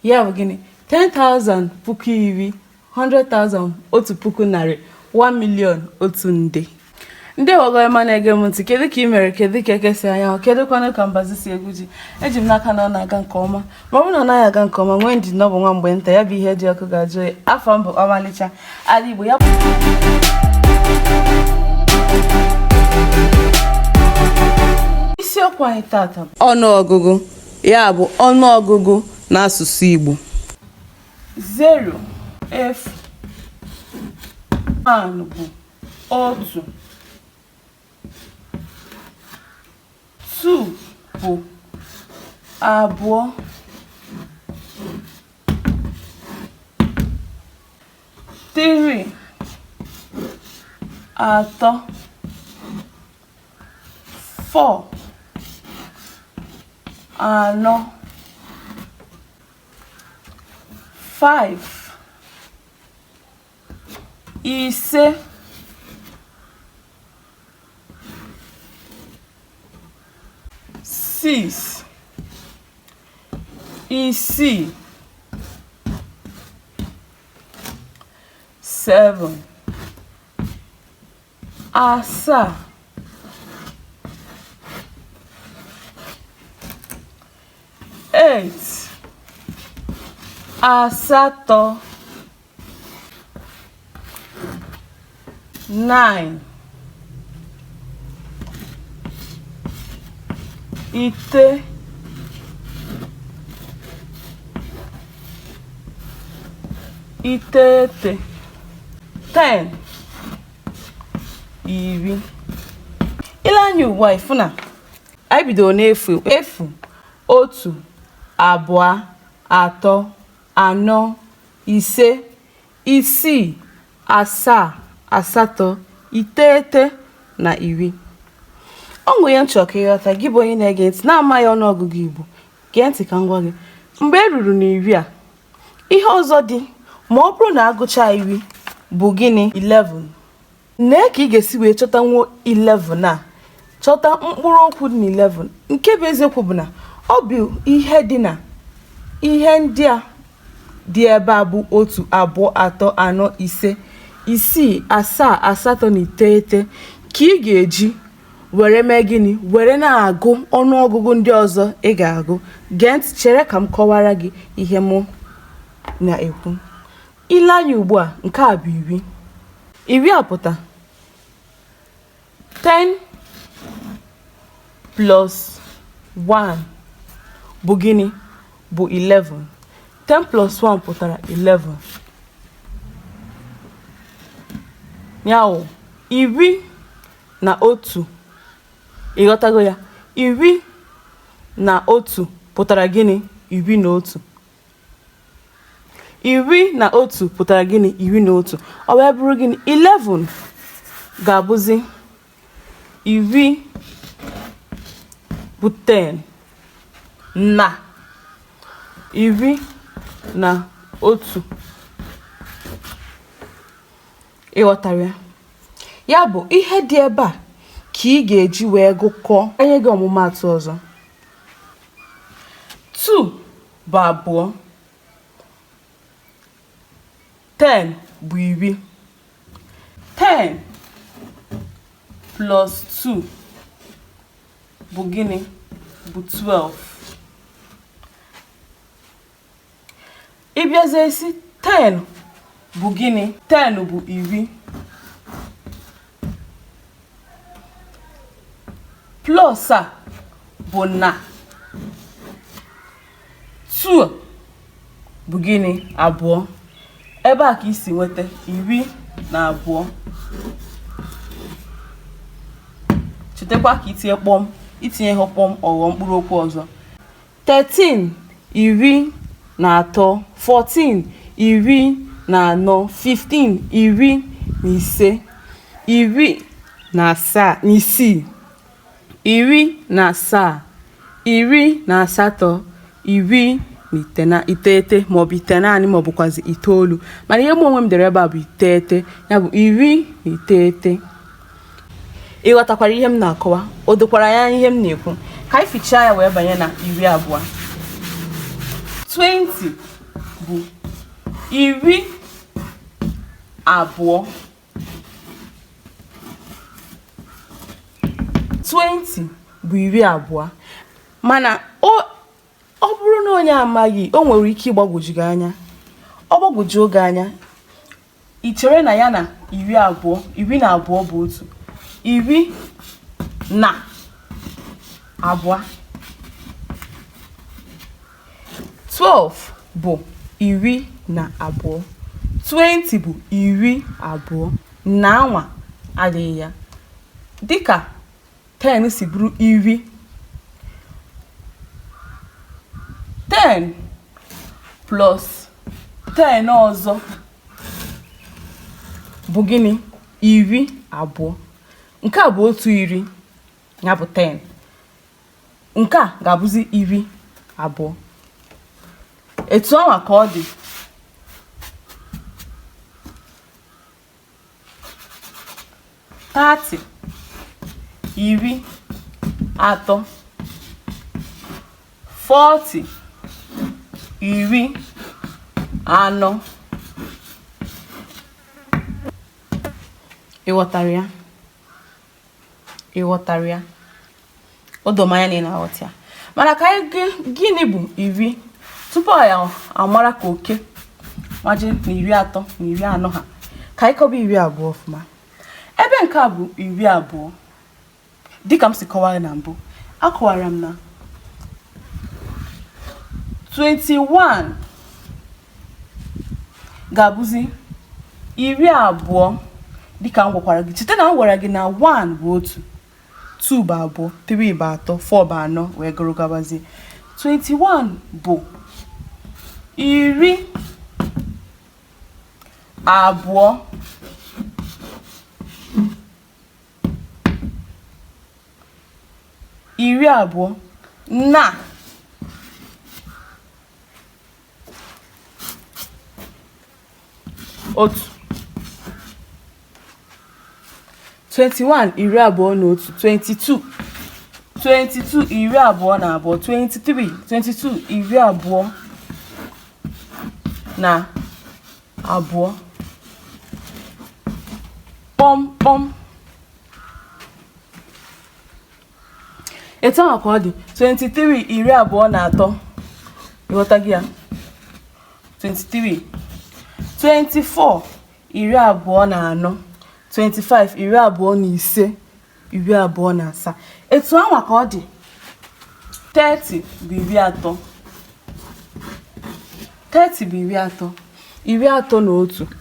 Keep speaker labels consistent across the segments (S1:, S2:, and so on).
S1: Ya bụ gịnị? 10,000 10,000, 100,000 100,000, 1 million 1 nde. Ndewo gị ọma na-ege m ntị. Kedu ka ị mere? Kedu ka eke si anya? Kedu kwanụ ka mbazi si egwu ji? Eji m n'aka na ọ na-aga nke ọma. Ma ọ bụrụ na ọ naghị aga nke ọma, nwee ndidi na ọ bụ nwa mgbe nta. Ya bụ ihe dị ọkụ ga-ajụ oyi. Afa m bụ Ọmalịcha Ada Igbo ya. Isiokwu anyị tata bụ ọnụọgụgụ, ya bụ ọnụọgụgụ n'asụsụ Igbo. 0, efu. 1 bụ otu. 2 bụ abụọ. 3, atọ. 4, anọ. 5, ise. 6, isii. 7, asaa. 8, asatọ. 9, iteghete. 10, iri. I lee anya ugbu a, ị fụ na anyị bidoro n'efu efu, otu, abụọ, atọ, anọ, ise, isii, asaa, asatọ, iteghete na iri. O nwere ihe m chọrọ ka ị ghọta, gị bụ onye na-ege ntị na-amaghị ọnụọgụgụ Igbo. Gee ntị ka m gwa gị. Mgbe e ruru n'iri a, ihe ọzọ dị ma ọ bụrụ na a gụchaa iri bụ gịnị? 11. Nee ka ị ga-esi wee chọtanwuo 11 a, chọta mkpụrụ okwu dị na 11. Nke bụ eziokwu bụ na ọ bụ ihe dị na ihe ndị a dị ebe a bụ otu, abụọ, atọ, anọ, ise, isii, asaa, asatọ na iteghete ka ị ga-eji were mee gịnị? Were na-agụ ọnụọgụgụ ndị ọzọ ị ga-agụ. Gee ntị, chere ka m kọwara gị ihe mụ na-ekwu. I lee anya ugbu a, nke a bụ iri. Iri a pụta 10 plus 1 bụ gịnị? Bụ 11. 10 plus 1 pụtara 11. Ya wụ 11. Ị ghọtago ya? 11 pụtara gịnị? 11. 11 pụtara gịnị? 11. Ọ wee bụrụ gịnị? 11 ga-abụzi iri bụ 10 na 11. Ị ghọtara ya? Ya bụ ihe dị ebe a ka ị ga-eji wee gụkọọ. Enye gị ọmụmaatụ ọzọ. 2 bụ abụọ. 10 bụ iri. 10 plus 2 bụ gịnị? Bụ 12. Ị bịazie sị 10 bụ gịnị? 10 bụ iri. Plus a bụ na 2 bụ gịnị? Abụọ. Ebe a ka i si nweta 12. Chetakwa ka i tinye kpọm, i tinyeghị kpọm, ọ ghọọ mkpụrụ okwu ọzọ. 13, 13. 14, 14. 15, 15. 17, na isii, 17, 18, 19 maọbụ 9 maọbụkwazi itoolu. Mana ihe mụ onwe m dere ebe a bụ iteghete, ya bụ 19. Ị ghọtakwara ihe m na-akọwa? O dokwara ya ihe m na-ekwu? Ka anyị fichaa ya wee banye na 20. 20 bụ 20. 20 bụ 20. Mana ọ bụrụ na onye amaghị, o nwere ike ịgbagwoju gị anya. Ọ gbagwojuo gị anya, ị chere na ya na 20, 12 bụ otu. 12. 12 bụ 12. 20 bụ 20. Na anwa adịghị ya. Dịka 10 si bụrụ iri. 10 plus 10 ọzọ bụ gịnị? 20. Nke a bụ otu iri, ya bụ 10. Nke a ga-abụzi 20. Etu anwa ka ọ dị. 30, 30. 40, 40. Ị ghọtara ya? Ị ghọtara ya? O doo m anya na ị na-aghọta ya. Mana ka anyị gịnị bụ iri? Tupu anyị amara ka oke maje na 30 na 40 ha, ka anyị kọba 20 ọfụma. Ebe nke a bụ 20, dịka m si kọwara na mbụ, akọwara m na 21 ga-abụzi 20, dịka m gwakwara gị. Cheta na m gwara gị na 1 bụ otu, 2 bụ abụọ, 3 bụ atọ, 4 bụ anọ, wee gụrụ gabazie. 21 bụ 20 20 na otu. 21 21, 22 22 22, 23 22 22 kpọmkpọm. Etu ahụ ka ọ dị. 23 23, ịghọta gị ya? 23, 24 24, 25 25, 27. Etu ahụ ka ọ dị. 30 bụ 30. 30 bụ 30. 31,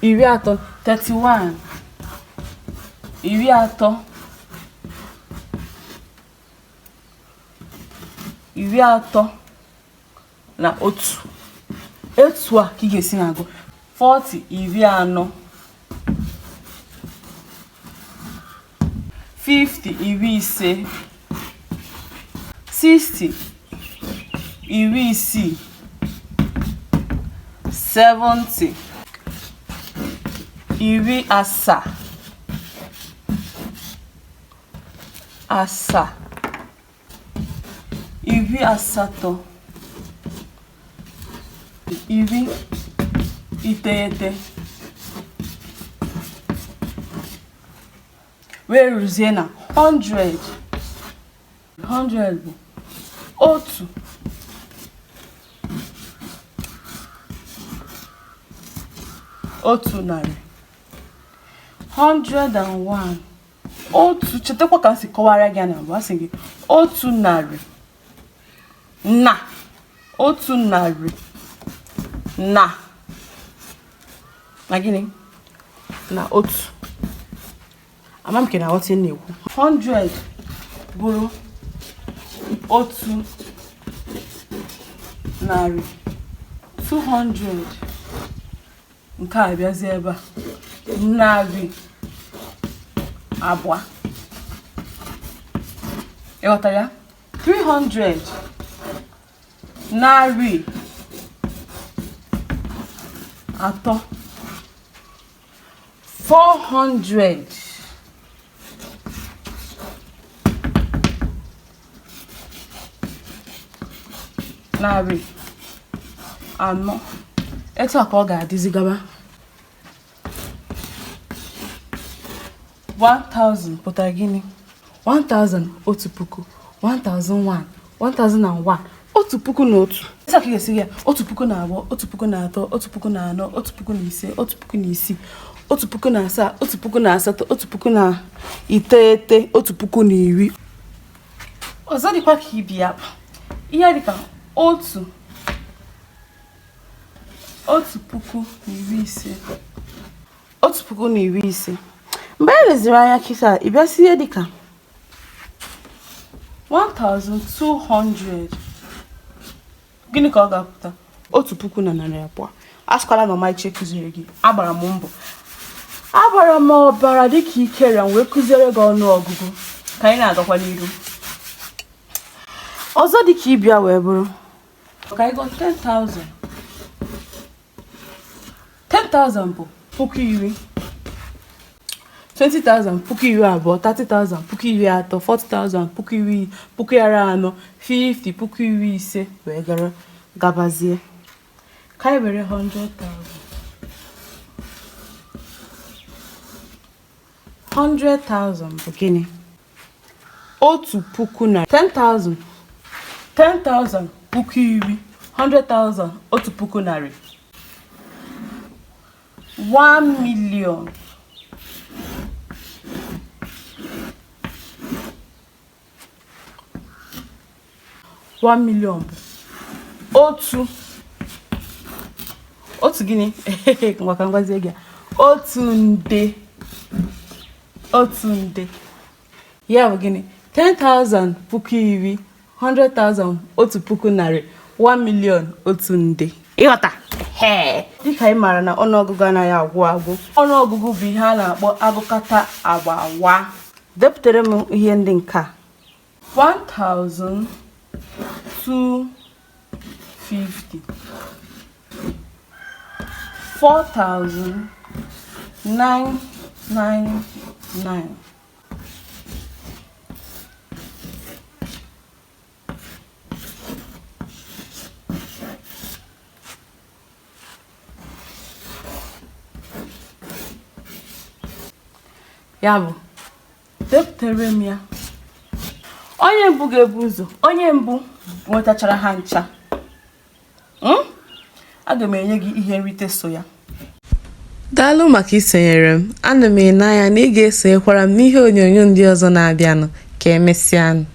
S1: 30, 31, 30, 31. Etu a ka ị ga-esi na-agụ. 40 40, 50 50, 60 60, 70 70, 7, 80, 90, wee ruzie na 100. 100 bụ otu 100. 101 otu. Chetakwa ka m si kọwara gị na mbụ, asị gị 100 na 100 na na gịnị? Na otu. Ama m ka na-aghọta na-ekwu. 100 bụrụ 100, 200 nke a bịazie ebe a 200. Ịghọtara ya? 300, 300, 400, Anọ. Etu a ka ọ ga-adịzi gaba. 1000 pụtara gịnị? 1000, 1000, 1001, 1001, 1001. Etu a ka ị ga-esi ya: 12,000, 13,000, 14,000, 15,000, 16,000, 17,000, 18,000, 19,000, 10,000. Ọzọ dịkwa ka ibe ya bụ ihe dịka 1050, 1050. Mgbe e leziri anya kịta, ị bịa si ihe dịka 1200, gịnị ka ọ ga-apụta? 1200. Asịkwala na ọmaiche kụziri gị. Agbara m mbọ, agbara m ọbara dịka ikere m wee kụziere gị ọnụ ọgụgụ. Ka anyị na-agakwa n'iru, ọzọ dịka ịbịa wee bụrụ ka anyị gụọ 10,000. 10,000 bụ 10,000, 20,000 20,000, 30,000 30,000, 40,000 40,000, 50 50,000, wee gara gabazie. Ka anyị were 100,000. 100,000 bụ gịnị? 1,000 na 10,000. 10,000, 10,000. 100,000, 1,100. 1 million. 1 million bụ otu gịnị? Ngwa, ka m gwazie gị ya. 1 nde, 1 nde. Ya bụ gịnị? 10,000, 10,000. 100,000, 1,100. 1 million, 1 nde. Ịghọta? Dịka ị maara na ọnụọgụgụ anaghị agwụ agwụ. Ọnụọgụgụ bụ ihe a na-akpọ agụkata agbawa. Depụtara m ihe ndị nke a: 1250, 4999. Ya bụ, depụtara m ya. Onye mbụ ga-ebu ụzọ, onye mbụ nwetachara ha ncha, Aga m enye gị ihe nrite so ya.
S2: Daalụ maka isonyere m. Ana m ene anya na ị ga-esonyekwara m n'ihe onyonyo ndị ọzọ na-abịanụ. Ka emesịanụ.